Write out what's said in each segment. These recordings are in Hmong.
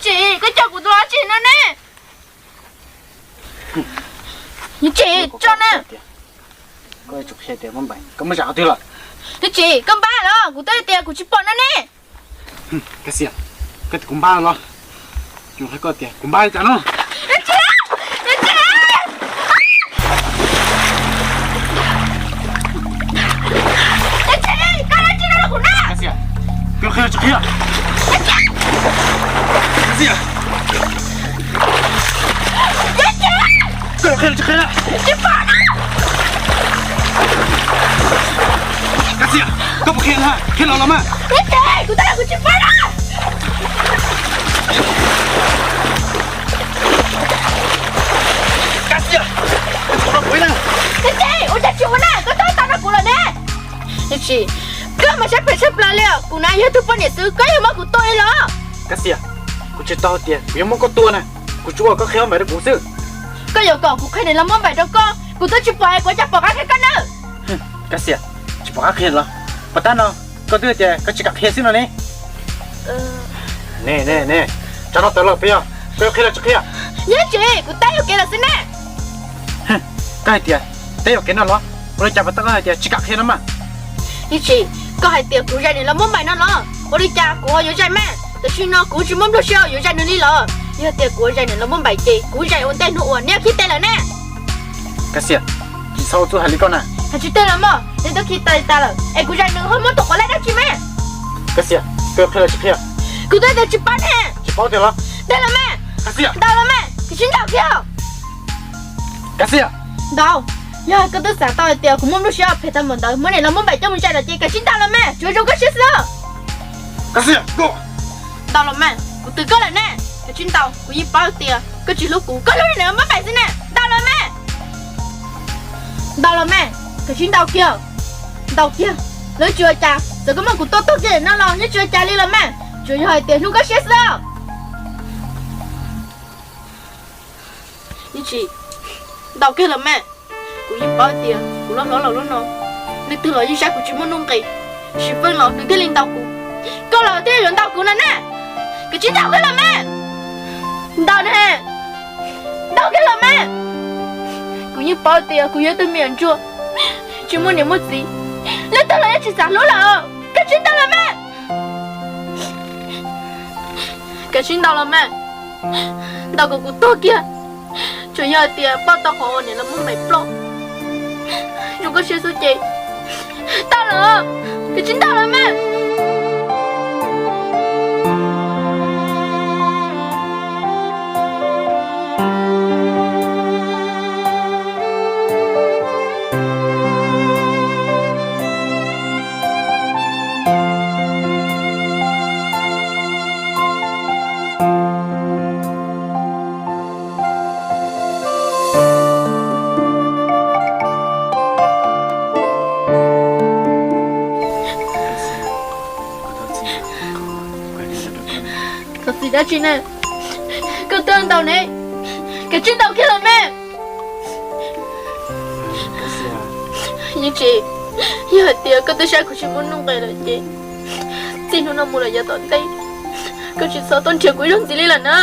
Tsis, koj coj kuv tus dab tsi no ne? Tsis, tso na. Koj tsum qhia tias Muaj Npaim koj muab zam qhov twg lawm. Tsis, koj npab los, kuv twb tias kuv tsis pom no ne. Kab Xiam, koj tias kuv npab los? Kuv hais koj tias kuv npab li cas no? Kab Xiam, koj qhia los tsis qhia? Kab Xiam, koj qhia los tsis qhia? Kab Xiam, koj puas qhia na? Qhia los los mas. Kab Xiam, koj tsis tau kuv na. Ua cas tsis ua na, koj twb tau rau kuv lawm ne. Tsis, koj mas siab phem tshaj plaws li os. Kuv na yog tus poj niam xwb, koj yuav muab kuv tua li los? Kab Xiam, kuv tsis tau hais tias kuv yuav muab koj tua na, kuv tsuas kom koj qhia Muaj Npaim rau kuv xwb. Koj yuav kom kuv qhia niam laus Muaj Npaim rau koj, kuv twb tsis pom es kuv cas pom qab qhia koj na. Kab Xiam, tsis pom qab qhia los? Puas tab no koj twb tias koj tsis kam qhia xwb no ne. Ne ne ne, tsov no tawv los puas yog? Koj yuav qhia los tsis qhia? Yeej tsis, kuv tab yuam kev lawm xwb ne. Koj hais tias tab yuam kev no los? Ua li cas puas tab koj hais tias tsis kam qhia no mas? Yeej tsis, koj hais tias kuv zais niam laus Muaj Npaim no los? Ua li cas kuv ho yuav zais mas? Tam sim no kuv tsis muaj nplooj siab yuav zais nws li los. Yog tias kuv zais niam laus Muaj Npaim ces kuv zais ua ntej hnub uas neb khi tes lawm ne. Kab Xiam, tsis txhob ua txuj hais li koj na. Hais tsis tag los mas, neb twb khi tes tas lawm es kuv zais nws ho muab tus quav laij dab tsi mas? Kab Xiam, koj qhia los tsis qhia? Kuv twb tias tsis paub ne. Tsis paub tiag los? Ntag los mas. Kab Xiam, ntau los mas, koj tsis ntaus kiag. Kab Xiam, ntau. Yog koj twb xav tau hais tias kuv muaj nplooj siab phem tau npaum ntawd muab niam laus Muaj Npaim coj mus zais lawm ces koj tsis ntaus los mas, tsuas zoo koj siab xwb. Kab Xiam, ntau los mas, kuv twv koj lawm ne. Koj tsis ntaus, kuv yeej paub tias koj tsis hlub kuv, koj hlub niam laus Muaj Npaim xwb ne. Ntau los mas. Ntau los mas, koj tsis ntaus kiag. Ntaus kiag, los tsis ua cas, txawm koj muab kuv tua tuag kiag no los yeej tsis ua cas li los mas, tsuas yog hais tias hlub koj siab xwb. Yeej tsis, ntaus kiag los mas. Kuv yeej paub tias kuv loj hlob los lub no, leej twg los yeej saib kuv tsis muaj nuj nqis, Xim Feej los nws thiaj li ntaus kuv, koj los thiaj yuav ntaus kuv no na. Koj tsis ntaus kiag los mas. Ntaus na, ntaus kiag los mas. Kuv yeej paub tias kuv yog tus me nyuam ntsuag tsis muaj niam muaj txiv, leej twg los yeej tsis xav hlub lawm. Koj tsis ntaus los mas. Koj tsis ntaus los mas. Ntaus kom kuv tuag kiag, tsuas yog hais tias pauj tau qhov uas niam laus Muaj Npaim ploj, zoo koj siab xwb ces tau los. Koj tsis ntaus los mas. Thov txim dab tsi ne? Koj twb ntaus ne, koj tsis ntaus kiag los mas. Yeej tsis, yog hais tias koj twb saib kuv tsis muaj nuj nqis lawm ces txij hnub no mus lawm yav tom ntej, koj tsis txhob tuaj nrhiav kuv ib zaug ntxiv li lawm na.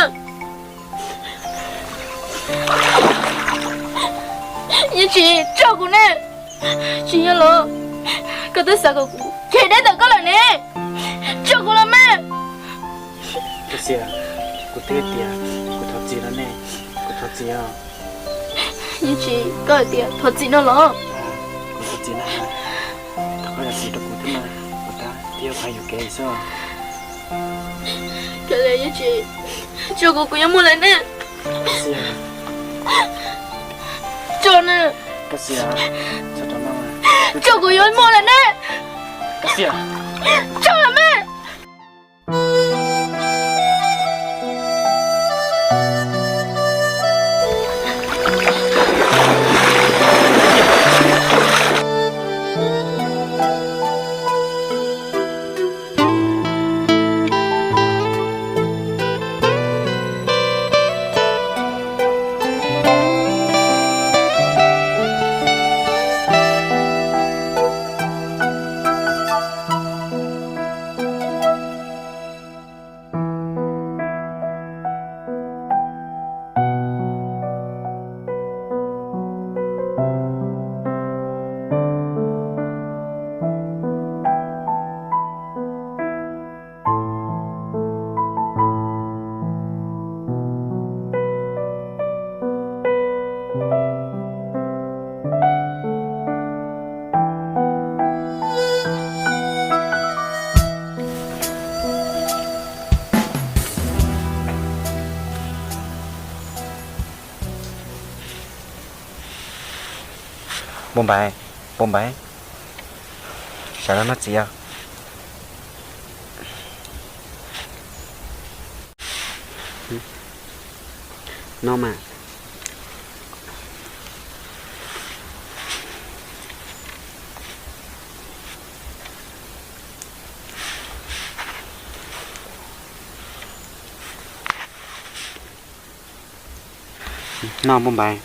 Yeej tsis, tso kuv ne. Tsis yog los, koj twb xav kom kuv khiav deb ntawm koj lawm ne. Tso kuv los mas. Koj Xias, kuv twb tias kuv thov txim no ne, kuv thov txim os. Yeej tsis, koj hais tias thov txim no los? Kuv thov txim no, thov koj zam txim rau kuv thiab mas, kuv tab thiaj yuav pab yuam kev xwb. Koj Xias, yeej tsis, tso kuv, kuv yuav mus lawm ne. Koj Xias, tso ne. Koj Xias, tso kuv yuav mus lawm ne. Koj Xias, tso los mas. Npauj Npaiv, Npauj Npaiv, sawv los noj txiv os. Noj mas. Noj, Npauj Npaiv.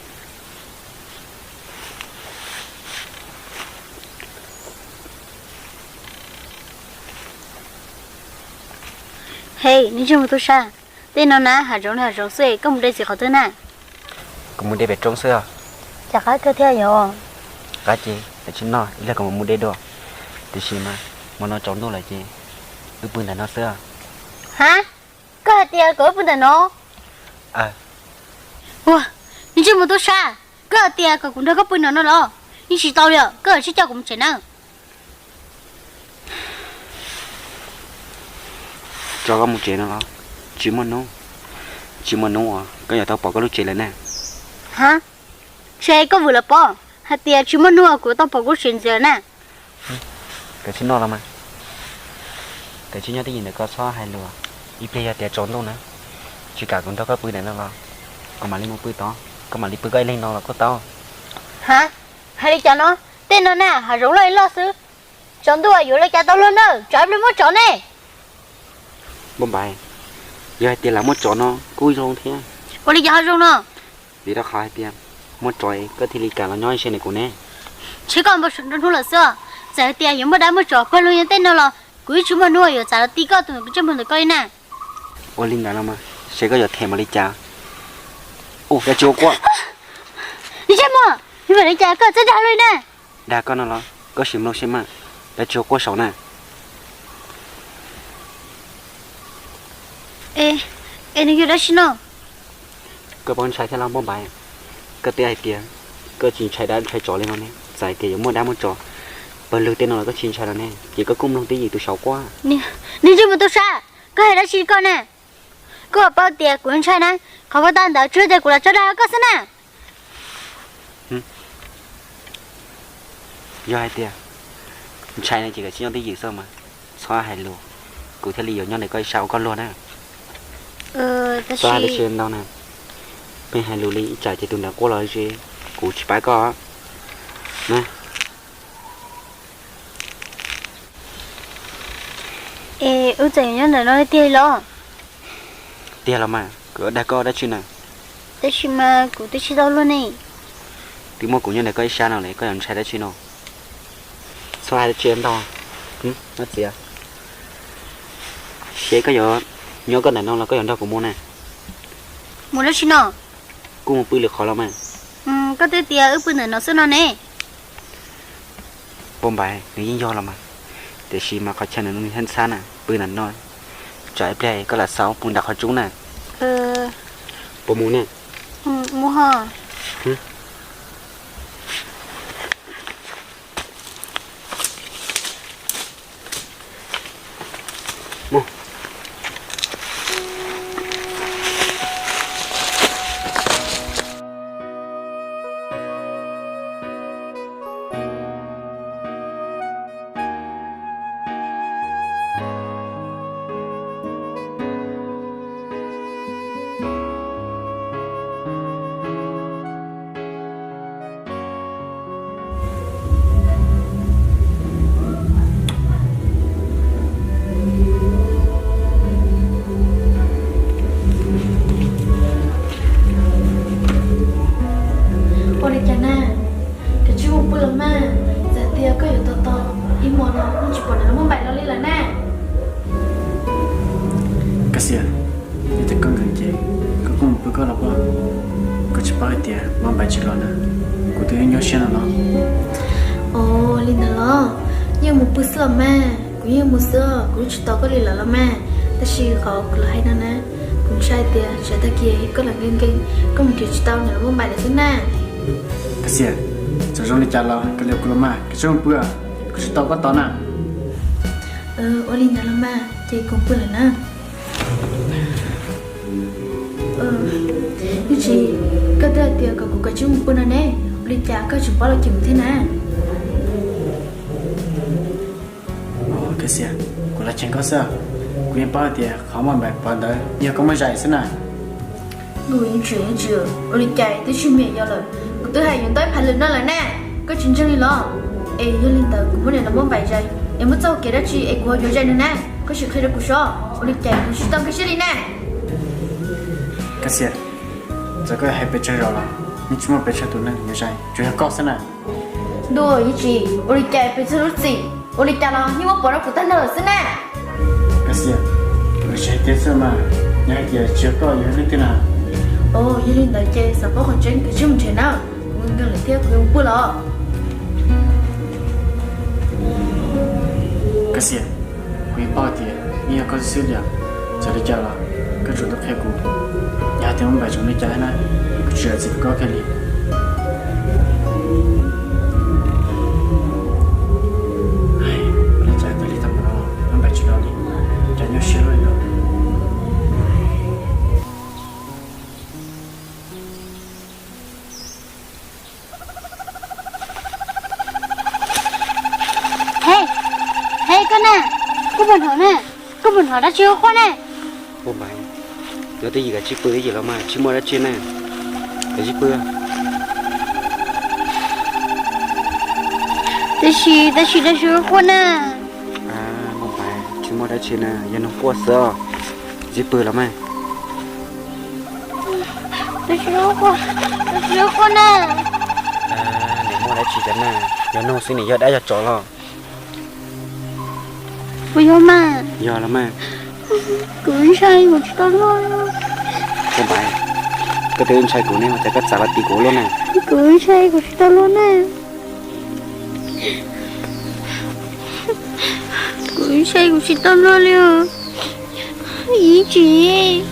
Hej, ntsej muag tub sab, tej no na hav zoov li hav zoov xwb, koj mus de txiv qhov twg na? Kuv mus de pem roob xwb os. Cas qab kawg thiab yom? Qab ces, tam sim no ib leeg kuv mam mus de dua. Tiam sis mas hmo no tsaus ntuj lawm ces wb pw ntawm no xwb. Ha, koj hais tias kom wb pw ntawm no? Ua, ntsej muag tub sab, koj hais tias kom kuv nrog koj pw ntawm no los? Yeej tsis tau li, koj tsis coj kuv mus tsev na. Tso koj mus tsev no los? Tsis muaj hnub, tsis muaj hnub uas koj yuav tau pom koj lub tsev lawm na. Ha, ntshe koj vwm lawm pob, hais tias tsis muaj hnub uas kuv yuav tau pom kuv lub tsev ntxiv lawm na. Koj tsis noj los mas. Koj tsis nyob twj ywm ntawm koj, txhob hais lus. Ib pliag yog tias tsaus ntuj na, tsis kam kuv nrog koj pw ntawm no los, kuv mam li mus pw tod, koj mam li pw koj ib leeg no los kuj tau. Ha, hais li cas no? Tej no na hav zoov loj li loj xwb, tsaus ntuj yuav li cas tau luag na, tsam ib pliag muaj tsov ne. Npauj Npaiv, yog hais tias lam muaj tsov no kuj zoo thiab. Ua li cas ho zoo no? Vim rau qhov hais tias muaj tsov koj thiaj li kam los nyob ze ntawm kuv ne. Ntshe koj npau suav nruab hnub lawm xwb, txawm hais tias yuav muaj dab muaj tsov pawg lug li tej no los kuv yeej tsis muaj hnub uas yuav txav los ti koj tus ntsej muag ntawm koj li na. Ua li ntawd los mas, seb koj yuav them npaum li cas. Ua, dab tsi ua kuv? Ntsej muag, yuav li cas koj txawj dag li na. Dag koj no los koj sim mloog seb mas, dab tsi ua kuv saum na. Es, es nws yog dab tsi no? Koj paub ntshai thiab los Npauj Npaiv? Koj twb hais tias koj tsis ntshai dab ntshai tsov li no ne, txawm hais tias yuav muaj dab muaj tsov pawg lug tej no los koj tsis ntshai los ne, ces koj kuj mloog twj ywm tus saum kuv. Nws ntsej muag tub sab, koj hais dab tsi koj na? Koj paub tias kuv ntshai na, qhov koj tau ntawd tsuas yog tias kuv lam tso dag koj xwb na. Yog hais tias ntshai no ces koj tsis nyob twj ywm xwb mas, txhob hais lus, kuv thiaj li yuav nyob ntawm koj ib sab ua koj luag na. Txhob hais dab tsi ntau na, pheej hais lus li ib tsam ces tus ntawd quaj los ze, kuv tsis pab koj na. Es wb txawm yuav nyob ntawm no tiag los? Tiag los mas, kuv dag koj dab tsi na? Tab sis mas kuv twb tsis tau luag ne. Twb muaj kuv nyob ntawm koj ib sab no lawm, koj yuav ntshai dab tsi no? Txhob hais dab tsi ntau, noj txiv. Seb koj yuav nyob koj ntawm no los koj yuav nrog kuv mus na? Mus dab tsi no? Kuj mus pw lwm qhov los mas. Koj twb tias wb pw ntawm no xwb no ne. Npauj Npaiv, nws yeej yog los mas, tiam sis mas qhov chaw ntawm no nws ntxhab ntxhab na, pw ntawm no tsam ib pliag koj lam xav mus nram qhov tsuab na. Puas mus ne? Mus ho. Ua li cas na? Koj tsis mus pw los mas, txawm tias koj yuav tos tos ib hmo no yeej tsis pom nws los muab npaim los li lawm na. Kaj Xiam, yog tias koj nkees ces koj kuj mus pw koj los koj, koj tsis paub hais tias muab npaim tsis los na, kuv twb nyob siab no los. Ua li ntawd los, yeej mus pw xwb los mas, kuv yeej mus xwb, kuv tsis tos koj li lawm los mas. Tab sis qhov kuv los hais no na, kuv ntshai tias tsam tag kis koj lam nkees nkees, koj mus nrhiav tsis tau nws los muab npaim lawm xwb na. Kaj Xiam, txawm zoo li cas los koj li kuv los mas, koj tsis mus pw, kuv tsis tos koj tos na. Ua li ntawd los mas ces kuv pw lawm na. Ub tsis, koj twb hais tias kom kuv kav tsij mus pw no ne. Ua li cas koj tseem paub los cem kuv thiab na? Xias, kuv los cheem koj xwb. Kuv yeej paub hais tias qhov muaj npaim pov ntawd yog koj muab zais xwb na. Nkuj, yeej tsis, yeej tsis, ua li cas twb tsis meem yog lawm? Kuv twb hais yuav ntau ib phav lwm no lawm ne, koj tsis ntseeg li los? Es yog li ntawd kuv muab niam no muab npaim zais es muab txoj hau kev dab tsi es kuv ho yuav zais nws na? Koj sim qhia rau kuv seb, ua li cas kuv tsis tau nkag siab li ne. Koj Xias, txawm koj hais pes tsawg zaus los yeej tsis muaj pes tsawg tus neeg yuav zais, tsuas yog koj xwb na. Ntuj, yeej tsis, ua li cas pes tsawg lub txim, ua li cas los yeej muab pov rau kuv tag nrho lawm xwb ne. Koj Xias, kuv tsis hais tiag xwb mas, yog hais tias tsis yog koj yog leej twg na? Os, yog li ntawd ces xav paub qhov tseeb koj sim mus nrhiav na, kuv nkees lawm thiab kuv yuav mus pw los. Koj Xias, kuv yeej paub tias yeej yog koj xwb li os. Txawm li cas los koj tsuas tau qhia kuv, yog hais tias muaj npaim zoo li cas thiab na, kuv tsis zam txim rau koj kiag li. Ua li cas tus li tau mus no muaj npaim tsis los li, cas nyuaj siab luaj li no. He, he koj na, koj puas hnov na? Koj puas hnov dab tsi quaj quaj na? Ua npaim, no twb yim kav tsij pw twb yim los mas, tsis muaj dab tsi na, kav tsij pw. Tab sis, tab sis dab tsi quaj na? Ua npaim, tsis muaj dab tsi na, yog noog quaj xwb os, kav tsij pw los mas. Tab sis, tab sis quaj na. Nws muaj dab tsi cov na, yog noog xwb nws yog dab yog tsov los? Puas yog mas? Yog los mas. Kuv ntshai kuv tsis tau luaj. Ua npaim, koj twb ntshai kuv ne, ua cas koj txav los tim kuv ua luaj na? Kuv ntshai kuv tsis tau luaj na. Kuv ntshai kuv tsis tau luaj li os. Yeej tsis,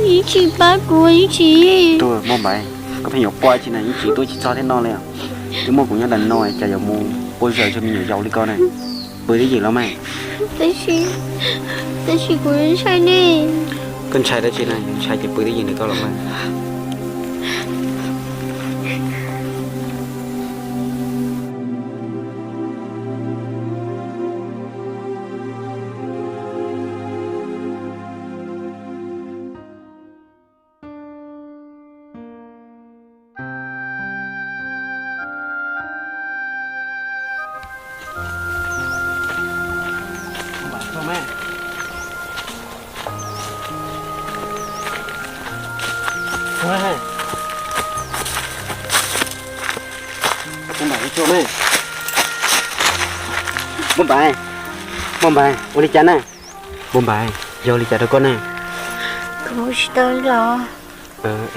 yeej tsis pab kuv, yeej tsis. Tuaj, Muaj Npaiv, koj pheej yuav quaj tsi na, yeej tsis tuaj tsis txog thiab no li. Twb muaj kuv nyob ntawm no cas yuav mus quaj zawm zog me nyuam yaus li ko na. Pw twb ywm los mas. Tab sis, tab sis kuv ntshai ne. Koj ntshai dab tsi na, yus ntshai ces pw twb ywm ntawm koj los mas. Muaj Npaiv, Muaj Npaiv, ua li cas na? Muaj Npaiv, yog ua li cas rau koj na? Kuv tsis tau los.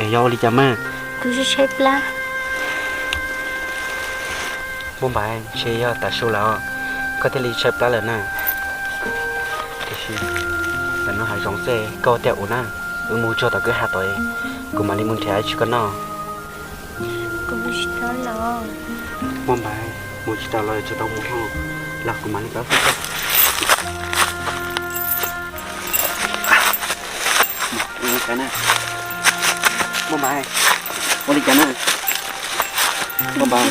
Es yog ua li cas mas? Kuv tshaib plab. Muaj Npaiv, ntshe yog tav su lawm os, koj thiaj li tshaib plab lawm na. Tiam sis ntawm no hav zoov xwb, koj ua tiag ua na, wb mus txog tom kwj ha tod, kuv mam li mus nrhiav tsi koj noj. Kuv mus tsis tau los. Muaj Npaiv, mus tsis tau los tsis tau mus hos, los kuv mam li pab xwb. Muaj Npaiv, ua li cas na? Muaj Npaiv.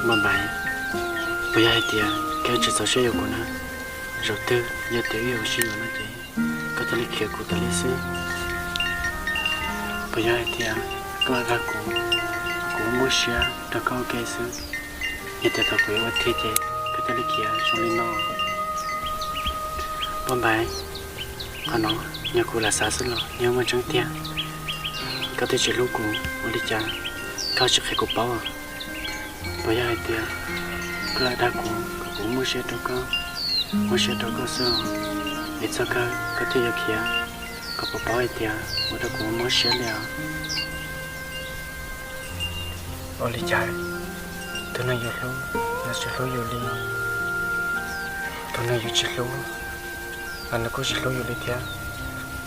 Muaj Npaiv, puas yog hais tias koj tsis txaus siab yuav kuv na? Zaum twg yog tias wb yuav sib yuav no ces koj thiaj li khiav kuv tas li xwb. Puas yog hais tias koj hlub kuv, kuv muab siab rau koj ua ke xwb, yog tias thaum kuv yuav ua thiab ces koj thiaj li khiav zoo li no. Npauj Npais, qhov no yog kuv lam xav xwb los yog muaj tseeb tiag? Koj twb tsis hlub kuv ua li cas koj tsis qhia kuv paub? Puas yog hais tias koj lam dag kuv kom kuv muab siab rau koj, muab siab rau koj xwb os? Vim txog kawg koj thiaj yuav khiav, koj puas paub hais tias ua rau kuv mob siab li os? Ua li cas tus neeg yus hlub los tsis hlub yus li, tus neeg yus tsis hlub los nws kuj tsis hlub yus li thiab.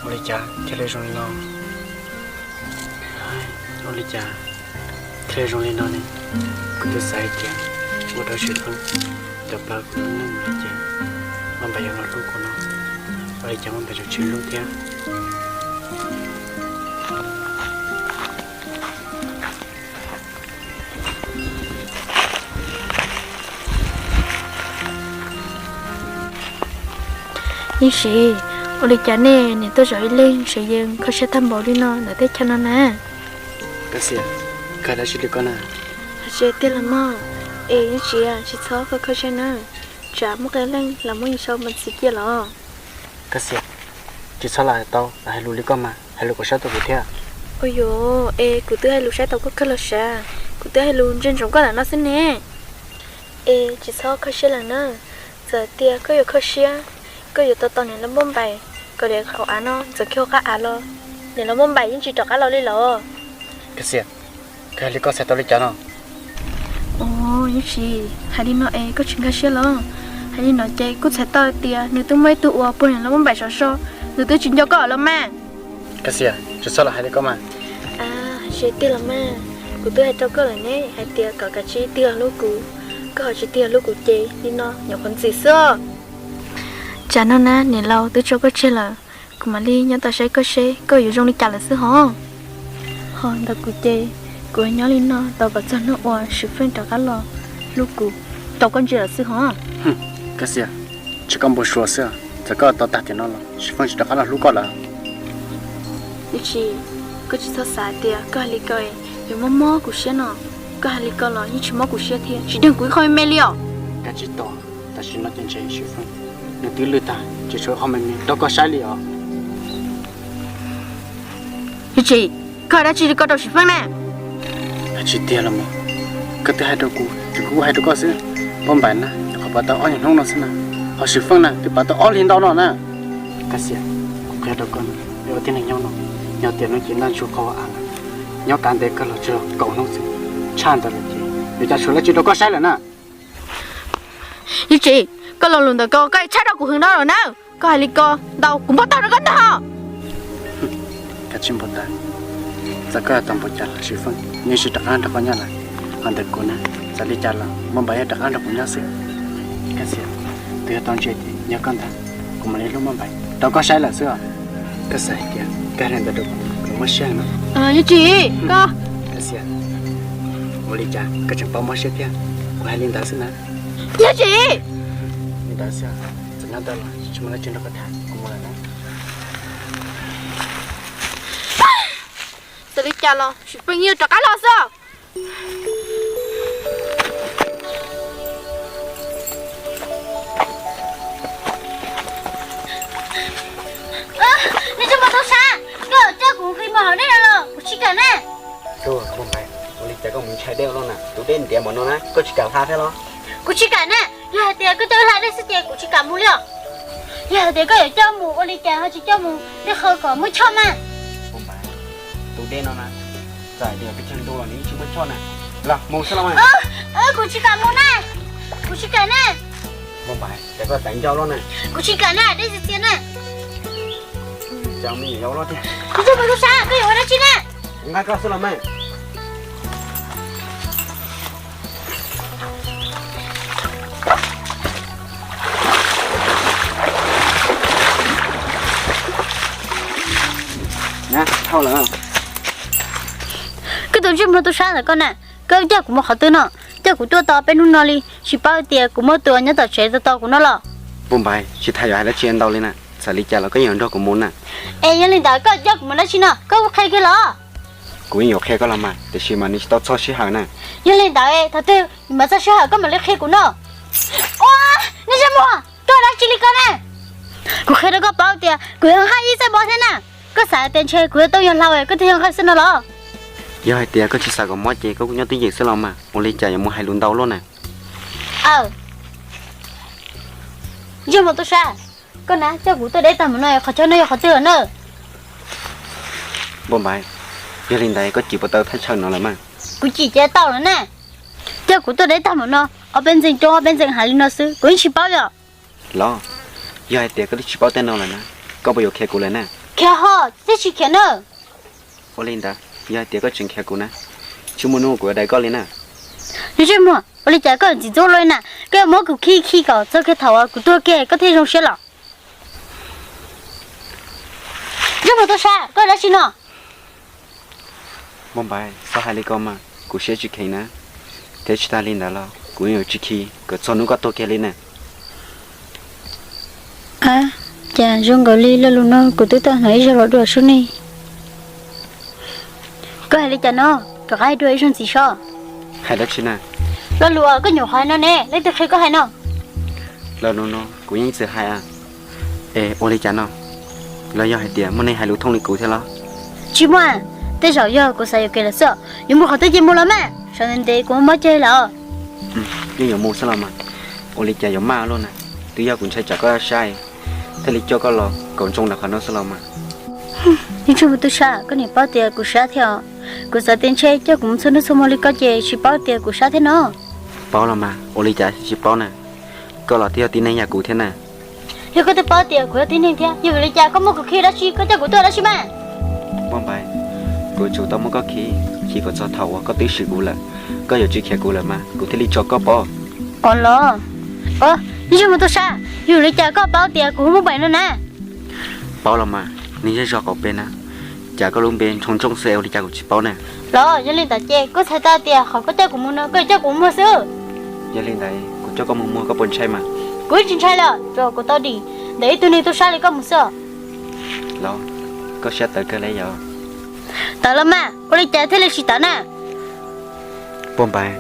Ua li cas thiaj li zoo li no? Ua li cas thiaj li zoo li no ne? Kuv twb xav hais tias ua rau Sis Fwj tawm plaws kuv lub neej no ces Npauj Npais yuav los hlub kuv no, ua li cas Npauj Npais tseem tsis hlub thiab? Yeej Tsim, ua li cas nej niam tuaj zaum ib leeg tseem yeej kho siab tag npaum li no ntawm teb chaws no na? Koj Xiam, koj hais dab tsi li koj na? Hais tiag los mas, es Yeej Tsim tsis txhob kho kho siab na, tsam muaj qee leej los muab yus sau mus ntxiv cia los. Koj Xiam, tsis txhob lam hais tau los hais lus li koj mas, hais lus kom sab tau kuv thiab. Ua yuav, es kuv twb hais lus saib tau koj kawg los sav, kuv twb hais lus ntsia ntsoov koj ntawm no xwb ne. Es tsis txhob kho siab lawm na, txawm tias koj yuav kho siab, koj yuav tos tos niam laus Npauj Npais kom daim hauv av no txawm kiag hauv qab av los, niam laus Npauj Npais yeej tsis rov qab los li los. Koj Xiam, koj hais li koj txhais tau li cas no? Yeej Tsim, hais li no es koj tsis nkag siab los? Hais li no ces kuj txhais tau hais tias nws twb muaj ib tug uas puag niam laus Npauj Npais saum so, nws twb tsis nco koj los mas. Koj Xiam, tsis txhob los hais li koj mas. Hais tiag los mas, kuv twb hais rau koj lawm ne hais tias kom kav tsij tig los hlub kuv, koj ho tsis tig los hlub kuv ces li no nyuam qhuav ntxim xwb. Tsam no na niam laus twb tso koj tseg lawm, kuv mam li nyob tos saib koj seb koj yuav zoo li cas lawm xwb hos. Ho ntawm kuv ces kuv nyob li no tos kom txog hnub uas Sis Fwj rov qab los hlub kuv rau koj ntsia lawm xwb hos. Koj Xiam, tsis koj npau suav xwb, txawm koj tos tag tiam no los Sis Fwj tsis rov qab los hlub koj lawm. Yeej Tsim, koj tsis txhob xav tias koj hais li ko yuav mob mob kuv siab no. Koj hais li ko los yeej tsis mob kuv siab thiab, tsis deeg kuv ib qho me me li os. Koj tsis tos, tam sim no ces ntshe Sis Fwj nws twb lwj tag tsis tshuav ib qho me me rau koj saib li os. Yeej Tsim, koj hais dab tsi li ko rau Sis Fwj na? Hais tsis tiag los mas, koj twb hais rau kuv ces kuv kuj hais rau koj xwb. Npauj Npais na nyuam qhuav pav tau ob nyuag hnub no xwb na, ho Sis Fwj na twb pav tau ob hlis ntau no na. Koj Xiam, kuv qhia rau koj, peb ua tib neeg nyob no, yog tias hnub ci ntaj ntsuj qhov av lawm, nyob kav ntev kawg los tsuas kaum hnub xwb, tshaj ntawd lawm ces yuav ua cas tshuav dab tsi rau koj saib lawm na. Yeej Tsim, koj lo lus ntawm ko koj tshaj rau kuv heev no lawm na. Koj hais li ko ntau kuv npau taws rau koj ntag. Koj tsis npau taws, txawm koj tos npaum cas los Sis Fwj yeej tsis rov qab nrog koj nyob lawm. Ho ntawm kuv na, txawm li cas los Npauj Npais yeej rov qab nrog kuv nyob xwb. Koj Xiam, kuv yuav tau ntsia ces yog koj ntag, kuv mam li hlub Npauj Npais rau koj saib lawm xwb os. Koj xav hais tias koj hais li ntawd rau kuv, kuv muaj siab heev no. Yeej Tsim, koj. Koj Xiam, ua li cas koj tseem paub mob siab thiab? Kuv hais li ntawd xwb na. Yeej Tsim. Li ntawd xwb, txawm nyob ntawd los tsis muaj dab tsi nrog koj tham, kuv mus lawm na. Txawm li cas los Sis Fwj yeej rov qab los xwb. Nej tsis muaj tub sab, koj coj kuv nqis mus hauv dej no los kuv tsis kam ne. Tus Npauj Npais, ua li cas koj mus ntshai dej ua luaj na? Tus dej ntiav npaum no na koj tsis kam hla thiab los? Kuv tsis kam ne, yog hais tias koj coj wb hla dej xwb ces kuv tsis kam mus li os. Yog hais tias koj yuav coj mus ua li cas ho tsis coj mus dej qhawv kom muaj choj mas. Npauj Npais, tus dej no na, txawm hais tias peb tsawg ntu los nws yeej tsis muaj choj na. Los mus xwb los mas. Kuv tsis kam mus na, kuv tsis kam na. Npauj Npais, cas koj txawj nco luaj na. Kuv tsis kam na, dej txias txias na. Cas me nyuam yaus luaj tiag. Kuv tsis mus tub sab, koj yuav ua dab tsi na? Kuv nqa koj xwb los mas. Dhau lawm. Koj tus ntsej muag tub sab ntawm koj na, koj coj kuv mus qhov twg no? Coj kuv tuaj tau peb hnub no li, tsis paub tias kuv muaj tus nyob tom tsev tos tos kuv no los? Npauj Npais, tsis tas yuav hais dab tsi ntau li na, txawm li cas los koj yeej yuav nrog kuv mus na. Es yog li ntawd koj coj kuv mus dab tsi no, koj kuj qhia kiag los. Kuv yeej yuav qhia koj los mas, tiam sis mas nws tsis tau txog sij hawm na. Yog li ntawd thaum twg mas txog sij hawm koj mam li qhia kuv no. Ua, ntsej muag, koj dab tsi li ko na? Kuv qhia rau koj paub tias kuv yog nqaij ib txaij npov thiab na. Koj xav tias ntshe kuv yog tooj yog hlau koj thiaj yog nqaij xwb no los? Yog hais tias koj tsis xav kom mob ces koj kuj nyob twj ywm xwb los mas, ua li cas yuav mus hais lus ntau luaj na? Aw, Ntsej Muag Tub Sab, koj na coj kuv tuaj deb tag mus no, qhov chaw no yog qhov twg na? Npauj Npais, yog li ntawd koj cim puas tau thaj chaw no lawm mas? Kuv cim ces tau lawm na. Coj kuv tuaj deb tag mus no, ob peb ntxeeg roob ob peb ntxeeg hav li no xwb kuv yeej tsis paub li os. Los, yog hais tias koj twb tsis paub tej no lawm na, koj puas yuav khiav kuv lawm na? Khiav ho, thiab tsis khiav na. Ua li ntawd, yog hais tias koj tseem khiav kuv na, tsis muaj hnub kuv yuav daws koj li na. Ntsej Muag, ua li cas koj ntxim ntxub luaj li na? Koj yuav muab kuv khi khi kom txog kiag thaum uas kuv tuag kiag koj thiaj zoo siab los? Ntsej Muag Tub Sab, koj dab tsi no? Npauj Npais, txhob hais li ko mas, kuv siab tsis kheev na. Thiab tsis tas li ntawd los kuv yeej yuav tsis khi kom txog hnub koj tuag kiag li na. Ab, cas zoo nkaus li lo lus no kuv twb tau hnov ib zaug los dua sub ne. Koj hais li cas no? Rov qab hais dua ib zaug ntxiv sob. Hais dab tsi na? Lo lus uas koj nyuam qhuav hais no ne, leej twg qhia koj hais no? Lo lus no kuv yeej txwm hais. Es ua li cas no? Los yog hais tias muaj neeg hais lus thooj li kuv thiab los? Tsis muaj, tej zaum yog kuv xav yuam kev lawm xwb. Yuav mus qhov twg ces mus los mas, sawv ntev ntev kuv mob mob ceg lawm. Yeej yuav mus xwb los mas, ua li cas yuav maj luaj na. Twb yog kuv ntshai tsam koj sab, thiaj li coj koj los kaum ntsoog ntawm qhov no xwb los mas. Ntsej Muag Tub Sab, koj niam paub tias kuv sab thiab os. Kuv xav tias ntshe coj kuv mus txhua hnub txhua hmo li koj ces tsis paub tias kuv sab thiab no. Paub los mas, ua li cas tsis paub na? Koj los twb yog tib neeg yam kuv thiab na. Yog koj twb paub tias kuv yog tib neeg thiab, yog vim li cas koj muab kuv khi dab tsi, koj coj kuv tuaj dab tsi mas? Npauj Npais, kuv tsuas tau muab koj khi, khi kom txog thaum uas koj twb swm kuv lawm, koj yuav tsis khiav kuv lawm mas kuv thiaj li tso koj pov. Os los, Ntsej Muag Tub Sab, yog vim li cas koj paub tias kuv hu Npauj Npais no na? Paub los mas, nws yog zos qaum pem na. Cas koj lub npe nrhoo ntsooj xwb es ua li cas kuv tsis paub na? Los yog li ntawd ces koj txhais tau tias qhov koj coj kuv mus no koj yuav coj kuv mus muag xwb. Yog li ntawd kuv coj koj mus muag koj puas ntshai mas? Kuv tsis ntshai li, tsuas kuv tau dim ntawm ib tug neeg tub sab li koj mus xwb. Los, koj siab tawv kawg li yom? Tawv los mas, ua li cas thiaj li tsis tawv na? Npauj Npais,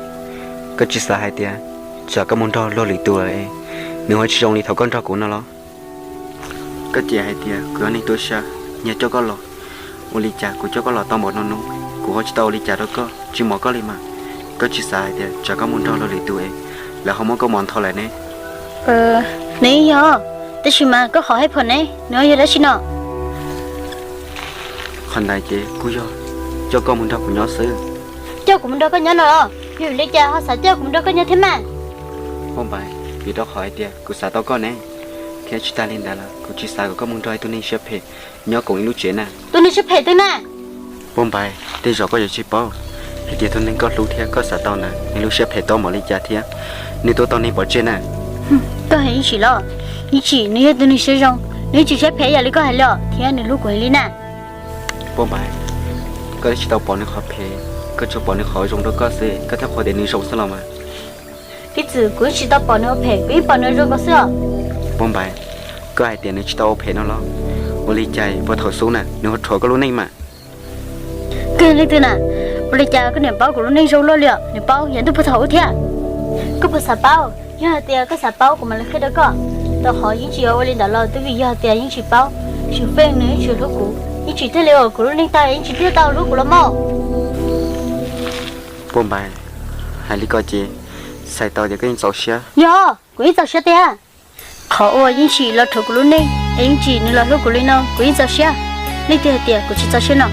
koj tsis xav hais tias tsam koj mus nrog luag lwm tus lawm, nws ho tsis zoo li thaum koj nrog kuv no los? Koj cia hais tias kuv yog neeg tub sab, nyiag coj koj los. Ua li cas kuv coj koj los tau npaum no hnub, kuv ho tsis tau ua li cas rau koj, tsis mos koj li mas. Koj tsis xav hais tias tsam koj mus nrog luag lwm tus es lawv ho muab koj mos nthos lawm ne? Nws yog, tab sis mas koj qhov haj phom ne, nws yog dab tsi no? Qhov ntawd ces kuj yog coj koj mus nrog kuv nyob xwb. Coj kuv mus nrog koj nyob no los? Yog vim li cas ho xav coj kuv mus nrog koj nyob thiab mas? Npauj Npais, vim rau qhov hais tias kuv xav tau koj ne, thiab tsis tas li ntawd los kuv tsis xav kom koj mus nrog ib tug neeg siab phem nyob koom ib lub tsev na. Tus neeg siab phem twg na? Npauj Npais, tej zaum koj yuav tsis paub hais tias tus neeg koj hlub thiab koj xav tau ntawd nws lub siab phem tau npaum li cas thiab nws tua tau neeg pov tseg na. Koj hais Yeej Tsim los? Yeej Tsim nws yog tus neeg siab zoo, nws tsis siab phem ib yam li koj hais li os, thiab nws hlub kuv heev li na. Npauj Npais, koj twb tsis tau pom nws qhov phem, koj tsuas pom nws qhov zoo rau koj xwb, koj thiaj qhuas tias nws zoo xwb los mas. Piv txwm kuv yeej tsis tau pom nws ua phem, kuv yeej pom nws zoo nkaus xwb os. Npauj Npais, koj hais tias nws tsis tau ua phem no los? Ua li cas puag thaum xub na nws ho rhuav koj lub neej mas? Koj yog leej twg na? Ua li cas koj niam paub kuv lub neej zoo luaj li os, niam paub yav ntuj puag thaum ub thiab? Koj puas xav paub? Yog hais tias koj xav paub kuv mam li qhia rau koj. Rau qhov Yeej Tsim yuav ua li ntawd los twb vim yog hais tias Yeej Tsim paub, Tsim Feej nws yeej tsis hlub kuv, Yeej Tsim thiaj li ua kuv lub neej tag, Yeej Tsim thiaj tau hlub kuv los mas. Npauj Npais, hais li ko ces txhais tau tias koj yeej txaus siab. Yog, kuv yeej txaus siab tiag. Qhov uas Yeej Tsim los rhuav kuv lub neej es Yeej Tsim nws los hlub kuv li no kuv yeej txaus siab. Leej twg hais tias kuv tsis txaus siab no?